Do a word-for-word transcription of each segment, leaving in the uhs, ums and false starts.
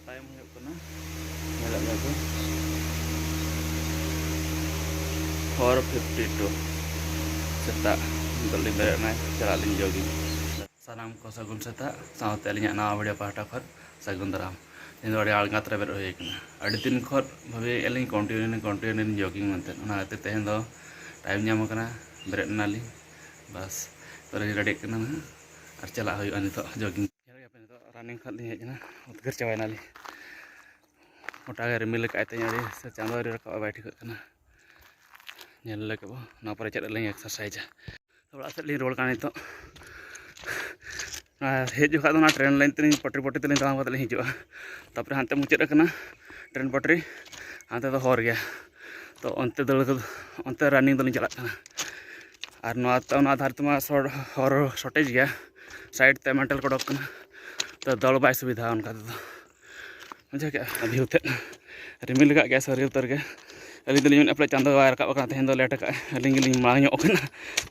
Time ᱦᱩᱭᱩᱜ ᱠᱟᱱᱟ, ᱧᱮᱞᱮᱫ ᱜᱮᱭᱟ ᱯᱮ, ᱯᱷᱳᱨ ᱯᱷᱤᱯᱴᱤ ᱴᱩ ᱥᱮᱛᱟᱜ᱾ ᱱᱤᱛᱚᱜ ᱞᱤᱧ ᱵᱮᱨᱮᱫ ᱮᱱᱟ, ᱪᱟᱞᱟᱜ ᱟᱹᱞᱤᱧ ᱡᱳᱜᱤᱝ᱾ ᱥᱟᱱᱟᱢ ᱠᱚ ᱥᱟᱹᱜᱩᱱ ᱥᱮᱛᱟᱜ, ᱥᱟᱶᱛᱮ ᱟᱹᱞᱤᱧᱟᱜ ᱱᱟᱣᱟ ᱵᱷᱤᱰᱤᱭᱳ ᱯᱟᱦᱴᱟ ᱠᱷᱚᱱ ᱥᱟᱹᱜᱩᱱ ᱫᱟᱨᱟᱢ᱾ ᱛᱮᱦᱮᱧ ᱫᱚ ᱟᱹᱰᱤ ᱟᱬᱜᱟᱛ ᱨᱮ ᱵᱮᱨᱮᱫ ᱦᱩᱭ ᱟᱠᱟᱱᱟ᱾ ᱟᱹᱰᱤ ᱫᱤᱱ ᱠᱷᱚᱱ ᱵᱷᱟᱵᱤᱭᱮᱫ ᱞᱤᱧ ᱠᱚᱱᱴᱤᱱᱤᱭᱩ ᱡᱳᱜᱤᱝ ᱢᱮᱱᱛᱮ, ᱚᱱᱟ ᱠᱷᱟᱹᱛᱤᱨ ᱛᱮᱦᱮᱧ ᱫᱚ ᱴᱟᱭᱤᱢ ᱧᱟᱢ ᱟᱠᱟᱱᱟ, ᱵᱮᱨᱮᱫ ᱮᱱᱟᱞᱤᱧ᱾ ᱵᱟᱥ, ᱛᱚ ᱨᱮᱰᱤ ᱠᱟᱱᱟ ᱱᱟᱦᱟᱜ ᱟᱨ ᱪᱟᱞᱟᱜ ᱦᱩᱭᱩᱜᱼᱟ ᱱᱤᱛᱚᱜ ᱡᱳᱜᱤᱝ᱾ ᱧᱮᱞ ᱜᱮᱭᱟ ᱯᱮ, ᱱᱤᱛᱚᱜ ᱨᱟᱱᱤᱝ ᱠᱷᱚᱱ ᱞᱤᱧ ᱦᱮᱡ ᱮᱱᱟ, ᱩᱫᱽᱜᱟᱹᱨ ᱪᱟᱵᱟᱭᱮᱱᱟᱞᱤᱧ᱾ ᱜᱚᱴᱟ ᱜᱮ ᱨᱤᱢᱤᱞ ᱟᱠᱟᱫ ᱛᱮᱦᱮᱧ ᱟᱹᱰᱤ, ᱥᱮ ᱪᱟᱸᱫᱚ ᱟᱹᱣᱨᱤ ᱨᱟᱠᱟᱵᱼᱟ, ᱵᱟᱭ ᱴᱷᱤᱠᱟᱹᱜ ᱠᱟᱱᱟ᱾ ᱧᱮᱞ ᱞᱟᱹᱜᱤᱫ ᱵᱚ, ᱱᱚᱣᱟ ᱯᱚᱨᱮ ᱪᱮᱫ ᱞᱤᱧ ᱮᱠᱥᱟᱨᱥᱟᱭᱤᱡᱟ᱾ ᱚᱲᱟᱜ ᱥᱮᱫ ᱞᱤᱧ ᱨᱩᱣᱟᱹᱲ ᱠᱟᱱᱟ ᱱᱤᱛᱚᱜ᱾ ᱟᱨ ᱦᱮᱡ ᱡᱚᱠᱷᱟᱡ ᱫᱚ ᱚᱱᱟ ᱴᱨᱮᱱ ᱞᱟᱭᱤᱱ ᱛᱮᱞᱤᱧ ᱯᱚᱴᱨᱤ ᱯᱚᱴᱨᱤ ᱛᱮᱞᱤᱧ ᱛᱟᱲᱟᱢ ᱠᱟᱛᱮ ᱞᱤᱧ ᱦᱤᱡᱩᱜᱼᱟ᱾ ᱛᱟᱨᱯᱚᱨᱮ ᱦᱟᱱᱛᱮ ᱢᱩᱪᱟᱹᱫ ᱟᱠᱟᱱᱟ ᱴᱨᱮᱱ ᱯᱚᱴᱨᱤ, ᱦᱟᱱᱛᱮ ᱫᱚ ᱦᱚᱨ ᱜᱮᱭᱟ᱾ ᱛᱚ ᱚᱱᱛᱮ ᱫᱟᱹᱲ ᱠᱚᱫᱚ, ᱚᱱᱛᱮ ᱨᱟᱱᱤᱝ ᱫᱚᱞᱤᱧ ᱪᱟᱞᱟᱜ ᱠᱟᱱᱟ᱾ ᱟᱨ ᱱᱚᱣᱟ ᱛᱮ, ᱚᱱᱟ ᱫᱷᱟᱨᱮ ᱛᱮᱢᱟ ᱥᱚᱲ-, ᱦᱚᱨ ᱥᱚᱴᱮᱡ ᱜᱮᱭᱟ, ᱥᱟᱭᱤᱰ ᱛᱮ ᱢᱮᱱᱴᱟᱞ ᱠᱚ ᱚᱰᱚᱠ ᱠᱟᱱᱟ, ᱛᱚ ᱫᱟᱹᱲ ᱵᱟᱭ ᱥᱩᱵᱤᱫᱷᱟ ᱚᱱᱠᱟ ᱛᱮᱫᱚ᱾ ᱵᱩᱡᱷᱟᱹᱣ ᱠᱮᱜᱼᱟ ᱵᱷᱤᱭᱩ ᱛᱮᱫ, ᱨᱤᱢᱤᱞ ᱟᱠᱟᱫ ᱜᱮᱭᱟ ᱥᱟᱹᱨᱤ ᱩᱛᱟᱹᱨ ᱜᱮ᱾ ᱟᱹᱞᱤᱧ ᱫᱚᱞᱤᱧ ᱢᱮᱱᱮᱫᱼᱟ ᱯᱟᱞᱮ ᱪᱟᱸᱫᱚ ᱵᱟᱭ ᱨᱟᱠᱟᱵ ᱟᱠᱟᱱᱟ, ᱛᱮᱦᱮᱧ ᱫᱚ ᱞᱮᱴ ᱟᱠᱟᱫᱼᱟᱭ, ᱟᱹᱞᱤᱧ ᱜᱮᱞᱤᱧ ᱢᱟᱲᱟᱝ ᱧᱚᱜ ᱠᱟᱱᱟ,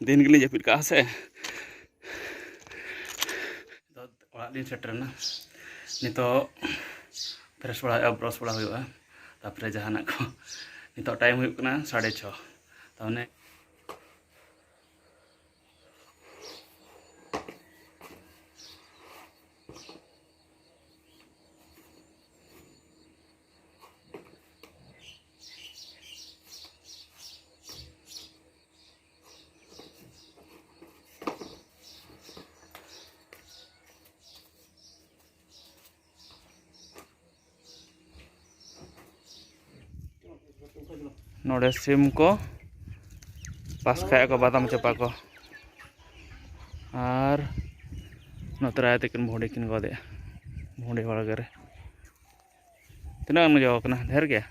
ᱫᱤᱱ ᱜᱮᱞᱤᱧ ᱡᱟᱹᱯᱤᱫ ᱠᱟᱜᱼᱟ ᱥᱮ᱾ ᱚᱲᱟᱜ ᱞᱤᱧ ᱥᱮᱴᱮᱨᱮᱱᱟ᱾ ᱱᱤᱛᱚᱜ ᱯᱷᱨᱮᱥ ᱵᱟᱲᱟ ᱦᱩᱭᱩᱜᱼᱟ, ᱵᱨᱟᱥ ᱵᱟᱲᱟ ᱦᱩᱭᱩᱜᱼᱟ, ᱛᱟᱨᱯᱚᱨᱮ ᱡᱟᱦᱟᱱᱟᱜ ᱠᱚ᱾ ᱱᱤᱛᱚᱜ ᱴᱟᱭᱤᱢ ᱦᱩᱭᱩᱜ ᱠᱟᱱᱟ ᱥᱟᱲᱮ ᱪᱷᱚ, ᱛᱟᱨ ᱢᱟᱱᱮ ᱱᱚᱰᱮ ᱥᱤᱢ ᱠᱚ ᱯᱟᱥᱠᱟᱭᱮᱫ ᱠᱚ, ᱵᱟᱫᱟᱢ ᱪᱟᱯᱟ ᱠᱚ᱾ ᱟᱨ ᱱᱚᱛᱮ ᱨᱮ ᱟᱭᱳ ᱛᱟᱹᱠᱤᱱ ᱵᱷᱩᱸᱰᱤ ᱠᱤᱱ ᱜᱚᱫᱮᱜᱼᱟ, ᱵᱷᱩᱸᱰᱤ ᱵᱟᱲᱜᱮ ᱨᱮ᱾ ᱛᱤᱱᱟᱹᱜ ᱜᱟᱱ ᱡᱚ ᱟᱠᱟᱱᱟ? ᱰᱷᱮᱨ ᱜᱮ᱾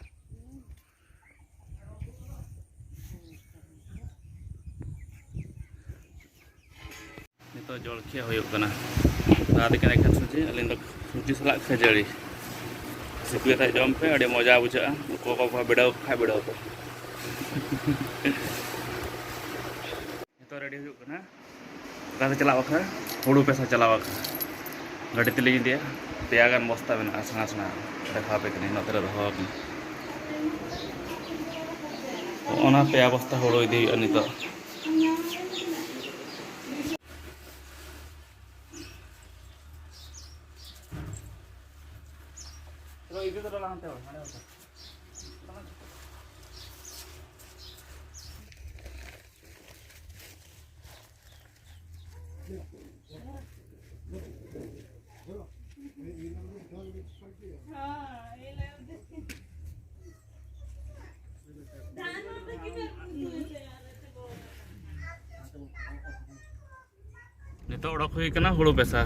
ᱱᱤᱛᱚᱜ ᱡᱚᱞᱠᱷᱤᱭᱟᱹ ᱦᱩᱭᱩᱜ ᱠᱟᱱᱟ᱾ ᱫᱟᱫᱟ ᱛᱟᱹᱠᱤᱱ ᱮᱠᱷᱮᱱ ᱥᱩᱡᱤ, ᱟᱹᱞᱤᱧ ᱫᱚ ᱥᱩᱡᱤ ᱥᱟᱞᱟᱜ ᱠᱷᱟᱹᱡᱟᱹᱲᱤ᱾ ᱥᱤᱯᱤ ᱠᱟᱛᱮ ᱡᱚᱢ ᱯᱮ, ᱟᱹᱰᱤ ᱢᱚᱡᱟ ᱵᱩᱡᱷᱟᱹᱜᱼᱟ᱾ ᱚᱠᱚᱭ ᱠᱚ ᱵᱤᱰᱟᱹᱣ ᱠᱷᱟᱡ ᱵᱤᱰᱟᱹᱣ ᱯᱮ᱾ ᱱᱤᱛᱚᱜ ᱨᱮᱰᱤ ᱦᱩᱭᱩᱜ ᱠᱟᱱᱟ ᱚᱠᱟ ᱥᱮᱫ ᱪᱟᱞᱟᱜ ᱵᱟᱠᱷᱨᱟ, ᱦᱩᱲᱩ ᱯᱮᱥᱟ ᱪᱟᱞᱟᱣ ᱵᱟᱠᱷᱨᱟ᱾ ᱜᱟᱹᱰᱤ ᱛᱮᱞᱤᱧ ᱤᱫᱤᱭᱟ, ᱯᱮᱭᱟ ᱜᱟᱱ ᱵᱚᱥᱛᱟ ᱢᱮᱱᱟᱜᱼᱟ, ᱥᱮᱬᱟ ᱥᱮᱬᱟ, ᱫᱮᱠᱷᱟᱣ ᱟᱯᱮ ᱠᱟᱹᱱᱟᱹᱧ, ᱱᱚᱛᱮ ᱨᱮ ᱫᱚᱦᱚ ᱟᱠᱟᱱᱟ᱾ ᱚᱱᱟ ᱯᱮᱭᱟ ᱵᱚᱥᱛᱟ ᱦᱩᱲᱩ ᱤᱫᱤ ᱦᱩᱭᱩᱜᱼᱟ ᱱᱤᱛᱚᱜ᱾ ᱱᱤᱛᱚᱜ ᱚᱰᱚᱠ ᱦᱩᱭ ᱠᱟᱱᱟ ᱦᱩᱲᱩ ᱯᱮᱥᱟ᱾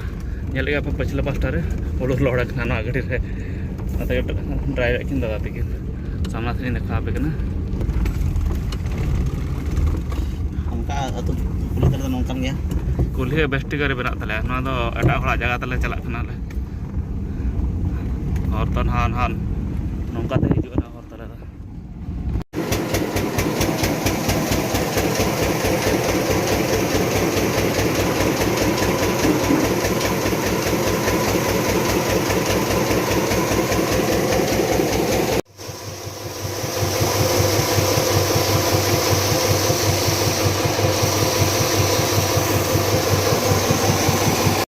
ᱧᱮᱞᱮᱫ ᱜᱮᱭᱟ ᱯᱮ ᱯᱟᱹᱪᱷᱞᱟᱹ ᱯᱟᱥᱴᱟ ᱨᱮ ᱦᱩᱲᱩ ᱞᱚᱦᱚᱲ ᱠᱟᱱᱟ ᱱᱚᱣᱟ ᱜᱟᱹᱰᱤ ᱨᱮ᱾ ᱚᱱᱟᱛᱮ drive ᱮᱫ ᱠᱤᱱ ᱫᱟᱫᱟ ᱛᱟᱹᱠᱤᱱ᱾ ᱥᱟᱢᱱᱟ ᱥᱮᱫ ᱤᱧ ᱫᱮᱠᱷᱟᱣ ᱟᱯᱮ ᱠᱟᱱᱟ᱾ ᱚᱱᱠᱟ ᱟᱹᱛᱩ ᱠᱩᱞᱦᱤ ᱛᱟᱞᱮ ᱫᱚ ᱱᱚᱝᱠᱟᱱ ᱜᱮᱭᱟ᱾ ᱠᱩᱞᱦᱤ ᱵᱮᱥ ᱴᱷᱤᱠ ᱨᱮ ᱢᱮᱱᱟᱜ ᱛᱟᱞᱮᱭᱟ᱾ ᱱᱚᱣᱟ ᱫᱚ ᱮᱴᱟᱜ ᱦᱚᱲᱟᱜ ᱡᱟᱭᱜᱟ ᱛᱮᱞᱮ ᱪᱟᱞᱟᱜ ᱠᱟᱱᱟᱞᱮ᱾ ᱦᱚᱨ ᱛᱚ ᱱᱟᱦᱟᱜ, ᱱᱟᱦᱟᱜ ᱱᱚᱝᱠᱟ ᱛᱮ ᱦᱤᱡᱩᱜᱼᱟ ᱱᱟᱦᱟᱜ ᱦᱚᱨ ᱛᱟᱞᱮ ᱫᱚ᱾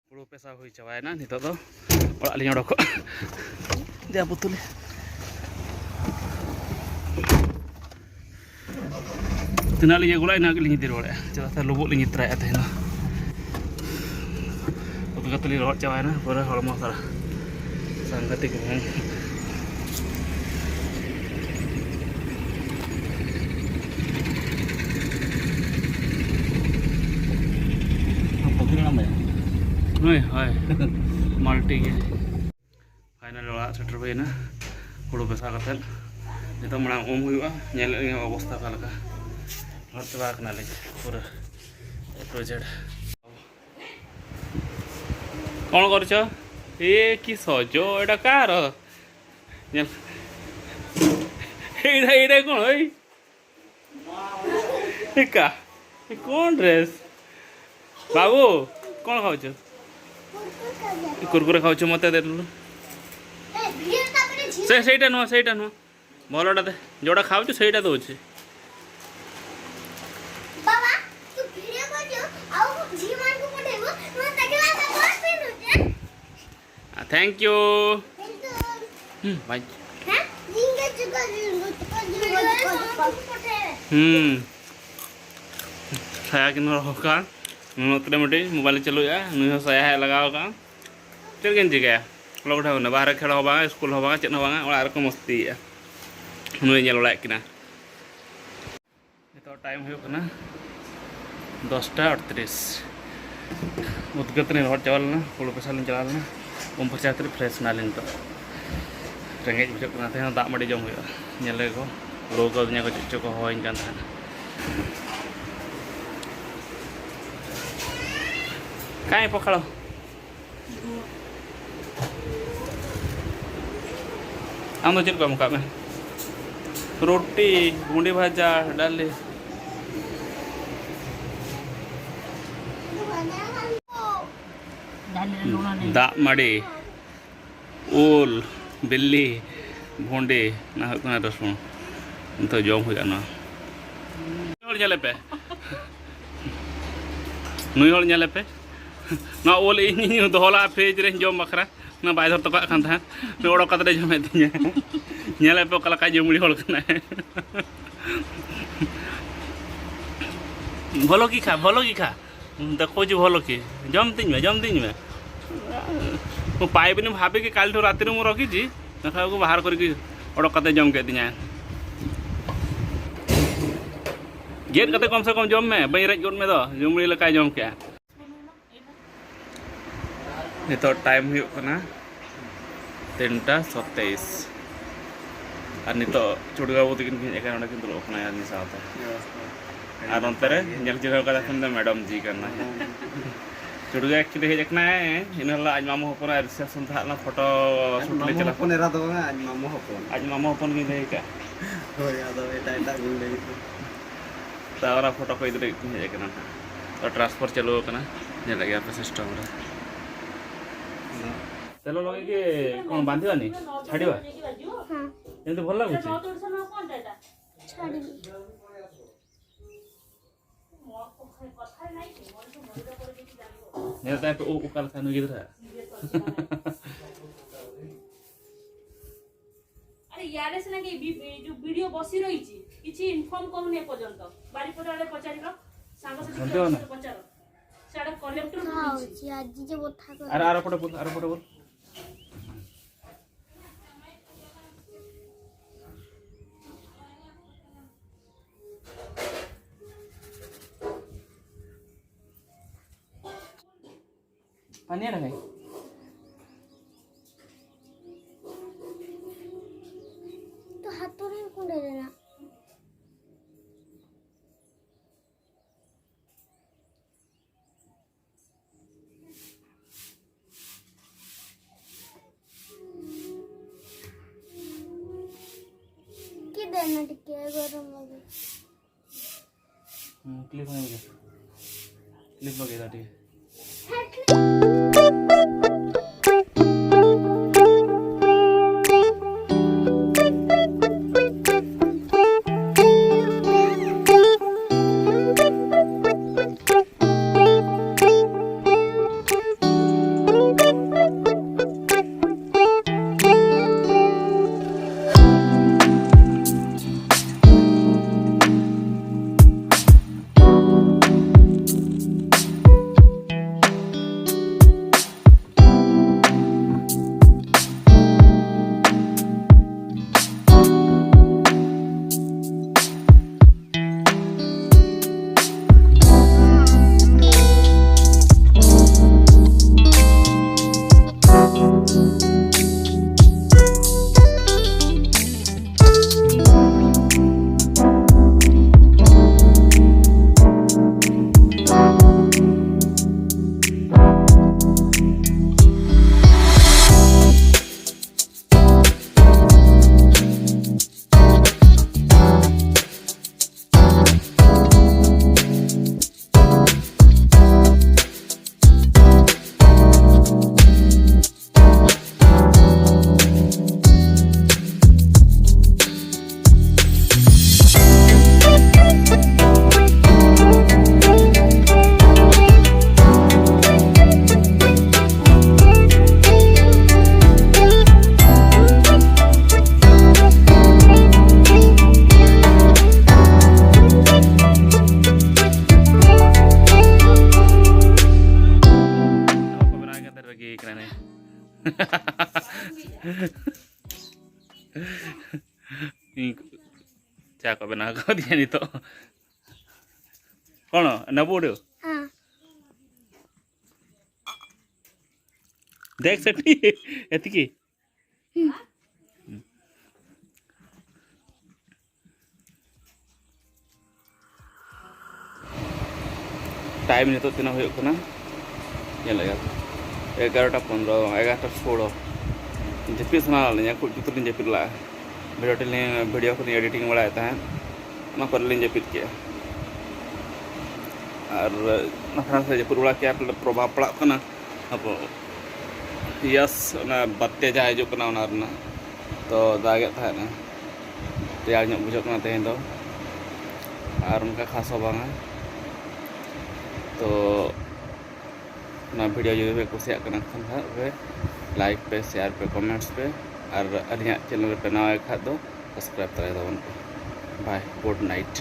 ᱦᱩᱲᱩ ᱯᱮᱥᱟ ᱦᱩᱭ ᱪᱟᱵᱟᱭᱮᱱᱟ᱾ ᱱᱤᱛᱚᱜ ᱫᱚ ᱚᱲᱟᱜ ᱞᱤᱧ ᱚᱰᱚᱠᱚᱜᱼᱟ᱾ ᱫᱮᱭᱟ ᱯᱩᱛᱩᱞ᱾ ᱛᱤᱱᱟᱹᱜ ᱞᱤᱧ ᱟᱹᱜᱩ ᱞᱮᱫᱼᱟ, ᱤᱱᱟᱹᱜ ᱜᱮᱞᱤᱧ ᱤᱫᱤ ᱨᱩᱣᱟᱹᱲᱮᱫᱼᱟ᱾ ᱪᱮᱫᱟᱜ ᱥᱮ ᱞᱩᱵᱩᱜ ᱞᱤᱧ ᱤᱫᱤ ᱛᱚᱨᱟᱭᱮᱫᱼᱟ ᱛᱮᱦᱮᱧ ᱫᱚ᱾ ᱩᱛᱩ ᱠᱟᱛᱮ ᱞᱤᱧ ᱞᱚᱦᱚᱫ ᱪᱟᱵᱟᱭᱮᱱᱟ ᱯᱩᱨᱟᱹ ᱦᱚᱲᱢᱚ ᱥᱟᱨᱟ᱾ ᱥᱟᱝᱜᱷᱟᱛᱤᱠ ᱦᱮᱸ᱾ ᱯᱩᱠᱷᱨᱤ ᱢᱮᱱᱟᱢ ᱵᱷᱟᱭᱟ? ᱦᱳᱭ, ᱦᱳᱭ᱾ ᱢᱟᱞᱴᱤ ᱜᱮ᱾ Finally ᱚᱲᱟᱜ ᱥᱮᱴᱮᱨ ᱦᱩᱭᱮᱱᱟ ᱦᱩᱲᱩ ᱯᱮᱥᱟ ᱠᱟᱛᱮᱫ᱾ ᱱᱤᱛᱚᱜ ᱢᱟᱲᱟᱝ ᱩᱢ ᱦᱩᱭᱩᱜᱼᱟ᱾ ᱧᱮᱞᱮᱫ ᱞᱤᱧ ᱚᱵᱚᱥᱛᱷᱟ ᱚᱠᱟ ᱞᱮᱠᱟ᱾ ᱞᱚᱦᱚᱫ ᱪᱟᱵᱟ ᱟᱠᱟᱱᱟᱞᱤᱧ ᱯᱩᱨᱟᱹ A to Z। କ'ଣ କରୁଛ? ଏ କି ସଜ ଏଇଟା କାହାର? ᱧᱮᱞ। ଏଇଟା, ଏଇଟା କ'ଣ? ଏଇ ଏକା। ଏ କ'ଣ ଡ୍ରେସ୍? ବାବୁ, କ'ଣ ଖାଉଛ? कुरकुरे खाओ, चुमोते दे दो। से, ସେଇଟା ନୁହଁ, ସେଇଟା ନୁହଁ। ଭଲଟା ଦେ। ଯୋଉଟା ଖାଉଛୁ, ସେଇଟା ଦଉଛି। ବାବା, ତୁ ଭିଡ଼ିଓ କରୁଛୁ, ଆଉ ଝିଅମାନଙ୍କୁ ପଠେଇବୁ, ମୁଁ ଦେଖିବା, ବାବା, ପିନ୍ଧୁଛି। ଆ, thank you। ହୁଁ, ଭାଇ। ହୁଁ। ସାୟା କିନ୍ତୁ ᱨᱚᱦᱚ ᱠᱟᱱ, ᱱᱚᱛᱮ ᱨᱮ ᱢᱤᱫᱴᱤᱡ ᱢᱳᱵᱟᱭᱤᱞ ᱪᱟᱹᱞᱩᱭᱮᱫᱼᱟ, ᱱᱩᱭ ᱦᱚᱸ ᱥᱟᱭᱟ ᱦᱟᱸᱜ ᱞᱟᱜᱟᱣ ᱠᱟᱜᱼᱟ᱾ ᱪᱮᱫ ᱜᱮᱢ ᱪᱤᱠᱟᱹᱭᱟ? ᱚᱞᱚᱜ ᱯᱟᱲᱦᱟᱣ ᱠᱟᱱᱟ, ᱵᱟᱦᱨᱮ ᱠᱷᱮᱞ ᱦᱚᱸ ᱵᱟᱝ, ᱥᱠᱩᱞ ᱦᱚᱸ ᱵᱟᱝ, ᱪᱮᱫ ᱦᱚᱸ ᱵᱟᱝ, ᱚᱲᱟᱜ ᱨᱮᱠᱚ ᱢᱚᱥᱛᱤᱭᱮᱫᱼᱟ᱾ ᱱᱩᱭ ᱧᱮᱞ ᱵᱟᱲᱟᱭᱮᱫ ᱠᱤᱱᱟ᱾ ᱱᱤᱛᱚᱜ ᱴᱟᱭᱤᱢ ᱦᱩᱭᱩᱜ ᱠᱟᱱᱟ ᱫᱚᱥᱴᱟ ᱟᱴᱛᱨᱤᱥ᱾ ᱩᱫᱽᱜᱟᱹᱨ ᱛᱮᱞᱤᱧ ᱞᱚᱦᱚᱫ ᱪᱟᱵᱟ ᱞᱮᱱᱟ, ᱦᱩᱲᱩ ᱯᱮᱥᱟ ᱞᱤᱧ ᱪᱟᱞᱟᱣ ᱞᱮᱱᱟ, ᱩᱢ ᱯᱷᱟᱨᱪᱟ ᱠᱟᱛᱮ ᱯᱷᱨᱮᱥ ᱮᱱᱟᱞᱤᱧ ᱱᱤᱛᱚᱜ᱾ ᱨᱮᱸᱜᱮᱡ ᱵᱩᱡᱷᱟᱹᱜ ᱠᱟᱱᱟ, ᱛᱮᱦᱮᱧ ᱦᱚᱸ ᱫᱟᱜ ᱢᱟᱹᱰᱤ ᱡᱚᱢ ᱦᱩᱭᱩᱜᱼᱟ᱾ ᱧᱮᱞ ᱞᱮᱜᱮ ᱠᱚ, ᱦᱩᱲᱩ ᱠᱚ ᱪᱮᱫ ᱪᱚ ᱠᱚ ᱦᱚᱦᱚᱧ ᱠᱟᱱ ᱛᱟᱦᱮᱱᱟ᱾ ᱠᱟᱭ ᱯᱚᱠᱷᱟᱲᱚ᱾ ᱟᱢ ᱫᱚ ᱪᱮᱫ ᱠᱚ ᱮᱢ ᱠᱟᱜ ᱢᱮ? ᱨᱩᱴᱤ, ᱵᱷᱩᱸᱰᱤ ᱵᱷᱟᱡᱟ, ᱰᱟᱞᱤ᱾ ᱫᱟᱜ ᱢᱟᱹᱰᱤ, ᱩᱞ, ᱵᱤᱞᱤ, ᱵᱷᱩᱸᱰᱤ, ᱚᱱᱟ ᱦᱩᱭᱩᱜ ᱠᱟᱱᱟ ᱨᱟᱹᱥᱩᱱ᱾ ᱱᱤᱛᱚᱜ ᱡᱚᱢ ᱦᱩᱭᱩᱜᱼᱟ ᱱᱚᱣᱟ᱾ ᱱᱩᱭ ᱦᱚᱲ ᱧᱮᱞᱮ ᱯᱮ, ᱱᱩᱭ ᱦᱚᱲ ᱧᱮᱞᱮ ᱯᱮ᱾ ᱱᱚᱣᱟ ᱩᱞ ᱤᱧᱤᱧ ᱫᱚᱦᱚ ᱞᱟᱜᱼᱟ ᱯᱷᱨᱤᱡᱽ ᱨᱮ ᱡᱚᱢ ᱵᱟᱠᱷᱨᱟ, ᱚᱱᱟ ᱵᱟᱭ ᱫᱚᱦᱚ ᱦᱚᱴᱚ ᱠᱟᱜ ᱠᱟᱱ ᱛᱟᱦᱮᱸᱫ, ᱱᱩᱭ ᱚᱰᱚᱠ ᱠᱟᱛᱮ ᱡᱚᱢᱮᱫ ᱛᱤᱧᱟᱹ᱾ ᱧᱮᱞᱮ ᱯᱮ ᱚᱠᱟ ᱞᱮᱠᱟ ᱡᱚᱢᱩᱲᱤ ᱦᱚᱲ ᱠᱟᱱᱟᱭ᱾ ଭଲ କି ଖା, ଭଲ କି ଖା। ଦେଖଉଛି ଭଲ କି। ଜମ ତିᱧ ମେ, ଜମ ତିᱧ ମେ। ମୁଁ ପାଇବିନି ଭାବିକି କାଲିଠୁ ରାତିରୁ ମୁଁ ରଖିଛି, ଦେଖିଲା ବେଳକୁ ବାହାର କରିକି ଅଡ଼କ କତେ ଜମ କେଦିᱧᱟ। ᱜᱮᱫ ᱠᱟᱛᱮ ᱠᱚᱢ ᱥᱮ ᱠᱚᱢ ᱡᱚᱢ ᱢᱮ, ᱵᱟᱹᱧ ᱨᱮᱡ ᱜᱚᱫ ᱢᱮ ᱫᱚ, ᱡᱚᱢᱩᱲᱤ ᱞᱮᱠᱟᱭ ᱡᱚᱢ ᱠᱮᱜᱼᱟ। ᱱᱤᱛᱚᱜ ᱴᱟᱭᱤᱢ ᱦᱩᱭᱩᱜ ᱠᱟᱱᱟ ᱛᱤᱱᱴᱟ ᱥᱟᱛᱟᱭᱤᱥ᱾ ᱟᱨ ᱱᱤᱛᱚᱜ ᱪᱩᱰᱩ ᱵᱟᱹᱵᱩ ᱛᱟᱹᱠᱤᱱ ᱠᱤᱱ ᱦᱮᱡ ᱟᱠᱟᱱᱟ, ᱚᱸᱰᱮ ᱠᱤᱱ ᱫᱩᱲᱩᱵ ᱟᱠᱟᱱᱟ ᱟᱹᱞᱤᱧ ᱥᱟᱶᱛᱮ᱾ ᱟᱨ ᱚᱱᱛᱮ ᱨᱮ ᱧᱮᱞ ᱪᱤᱱᱦᱟᱹᱣ ᱠᱟᱫᱟ ᱠᱤᱱ ᱫᱚ ᱢᱮᱰᱟᱢ ᱡᱤ ᱠᱟᱱᱟ᱾ ᱪᱩᱰᱩ actually ᱦᱮᱡ ᱟᱠᱟᱱᱟᱭ ᱤᱱᱟᱹ ᱦᱤᱞᱳᱜ ᱟᱡ ᱢᱟᱢᱩ ᱦᱚᱯᱚᱱᱟᱜ reception ᱛᱟᱦᱮᱸ ᱞᱮᱱᱟ, ᱯᱷᱳᱴᱳ ᱟᱡ ᱥᱩᱴ ᱞᱮ ᱢᱟᱢᱩ ᱪᱟᱞᱟᱣ᱾ ᱦᱚᱯᱚᱱ ᱮᱨᱟ ᱫᱚ ᱵᱟᱝᱟ, ᱟᱡ ᱢᱟᱢᱩ ᱦᱚᱯᱚᱱ᱾ ᱟᱡ ᱢᱟᱢᱩ ᱦᱚᱯᱚᱱ ᱜᱤᱧ ᱞᱟᱹᱭ ᱟᱠᱟᱫ᱾ ᱦᱳᱭ, ᱟᱫᱚ ᱮᱴᱟᱜ ᱮᱴᱟᱜ ᱵᱤᱱ ᱞᱟᱹᱭ ᱠᱮᱫᱟ᱾ ᱛᱟᱣ ᱚᱱᱟ ᱯᱷᱳᱴᱳ ᱠᱚ ᱤᱫᱤ ᱞᱟᱹᱜᱤᱫ ᱛᱤᱧ ᱦᱮᱡ ᱟᱠᱟᱱᱟ ᱱᱟᱦᱟᱜ᱾ ᱛᱚ transfer ᱪᱟᱹᱞᱩ ᱟᱠᱟᱱᱟ, ᱧᱮᱞᱮᱫ ᱜᱮᱭᱟ ᱯᱮ system ᱨᱮ᱾ ତେଲ ଲଗେଇକି କ'ଣ ବାନ୍ଧିବାନି? ଛାଡ଼ିବା? ଏମିତି ଭଲ ଲାଗୁଛି? ᱧᱮᱞ ᱛᱟᱭ ᱯᱮ, ᱩᱵ ᱚᱠᱟ ᱞᱮᱠᱟ ᱱᱩᱭ ᱜᱤᱫᱽᱨᱟᱹ᱾ ᱟᱨᱮ, ᱤᱭᱟᱨᱮ ᱥᱮᱱᱟ ᱜᱮ ᱵᱤ-, ᱵᱤ-, ଯୋଉ ଭିଡ଼ିଓ ବସି ରହିଛି, କିଛି ଇନଫର୍ମ କରୁନି ଏପର୍ଯ୍ୟନ୍ତ। ବାରିପଦା ଆଡ଼େ ପଚାରିଲ, ସାଙ୍ଗସାଥି ସନ୍ଦେହ ନା। ପଚାର। ସିଆଡ଼େ କଲେକ୍ଟର ବୁଲିଛି। ଆଜି ଯେ ବଥା କରେ। ଆର, ଆର ପଟେ ବୁଲ, ଆର ପଟେ ବୁଲ। ପାନି ଆଣେ କାଇଁ? ତୋ ହାତରେ କୁଣ୍ଡେଇ ଦେନା। କି ଦେନା ଟିକେ ଗରମ ଲାଗୁଛି। ହୁଁ, କ୍ଲିପ୍ ଆଣିକି। କ୍ଲିପ୍ ଲଗେଇଦା ଟିକେ। ᱤᱧ ᱪᱟ ᱠᱚ ᱵᱮᱱᱟᱣ ᱠᱟᱣᱫᱤᱧᱟ ᱱᱤᱛᱚᱜ᱾ କ'ଣ ନେବୁ ଗୋଟେ? ହଁ। ଦେଖ ସେଠି ଏତିକି। ᱴᱟᱭᱤᱢ ᱱᱤᱛᱚᱜ ᱛᱤᱱᱟᱹᱜ ᱦᱩᱭᱩᱜ ᱠᱟᱱᱟ? ᱧᱮᱞᱮᱫ ᱜᱮᱭᱟ ᱯᱮ, ᱮᱜᱟᱨᱚᱴᱟ ᱯᱚᱱᱨᱚ, ᱮᱜᱟᱨᱚᱴᱟ ᱥᱳᱞᱳ᱾ ᱡᱟᱹᱯᱤᱫ ᱥᱟᱱᱟ ᱞᱤᱧᱟ, ᱠᱷᱩᱵ ᱡᱩᱛ ᱞᱤᱧ ᱡᱟᱹᱯᱤᱫ ᱞᱟᱜᱼᱟ᱾ ᱵᱷᱤᱰᱤᱭᱳ ᱞᱤᱧ, ᱵᱷᱤᱰᱤᱭᱳ ᱠᱚᱞᱤᱧ ᱮᱰᱤᱴᱤᱝ ᱵᱟᱲᱟᱭᱮᱫ ᱛᱟᱦᱮᱸᱫ, ᱚᱱᱟ ᱯᱚᱨᱮ ᱞᱤᱧ ᱡᱟᱹᱯᱤᱫ ᱠᱮᱜᱼᱟ᱾ ᱟᱨ ᱱᱟᱥᱮ ᱱᱟᱥᱮ ᱡᱟᱹᱯᱩᱫ ᱵᱟᱲᱟ ᱠᱮᱜᱼᱟ, ᱯᱨᱚᱵᱷᱟᱵᱽ ᱯᱟᱲᱟᱜ ᱠᱟᱱᱟ᱾ ᱟᱵᱚ ᱭᱮᱥ, ᱚᱱᱟ ᱵᱟᱛᱭᱟ ᱡᱟᱦᱟᱸ ᱦᱤᱡᱩᱜ ᱠᱟᱱᱟ, ᱚᱱᱟ ᱨᱮᱱᱟᱜ᱾ ᱛᱚ ᱫᱟᱜᱮᱫ ᱛᱟᱦᱮᱱᱟ, ᱨᱮᱭᱟᱲ ᱧᱚᱜ ᱵᱩᱡᱷᱟᱹᱜ ᱠᱟᱱᱟ ᱛᱮᱦᱮᱧ ᱫᱚ, ᱟᱨ ᱚᱱᱠᱟ ᱠᱷᱟᱥ ᱦᱚᱸ ᱵᱟᱝᱟ᱾ ᱛᱚ ᱚᱱᱟ ᱵᱷᱤᱰᱤᱭᱳ ᱡᱩᱫᱤ ᱯᱮ ᱠᱩᱥᱤᱭᱟᱜ ᱠᱟᱱᱟ ᱠᱷᱟᱱ ᱦᱟᱸᱜ ᱯᱮ ᱞᱟᱭᱤᱠ ᱯᱮ, ᱥᱮᱭᱟᱨ ᱯᱮ, ᱠᱚᱢᱮᱱᱴᱥ ᱯᱮ, ᱟᱨ ᱟᱹᱞᱤᱧᱟᱜ ᱪᱮᱱᱮᱞ ᱨᱮᱯᱮ ᱱᱟᱣᱟ ᱠᱷᱟᱡ ᱫᱚ ᱥᱟᱵᱥᱠᱨᱟᱭᱤᱵ ᱛᱟᱨᱟᱭ ᱛᱟᱵᱚᱱ ᱯᱮ᱾ ᱵᱟᱭ, ᱜᱩᱰ ᱱᱟᱭᱤᱴ᱾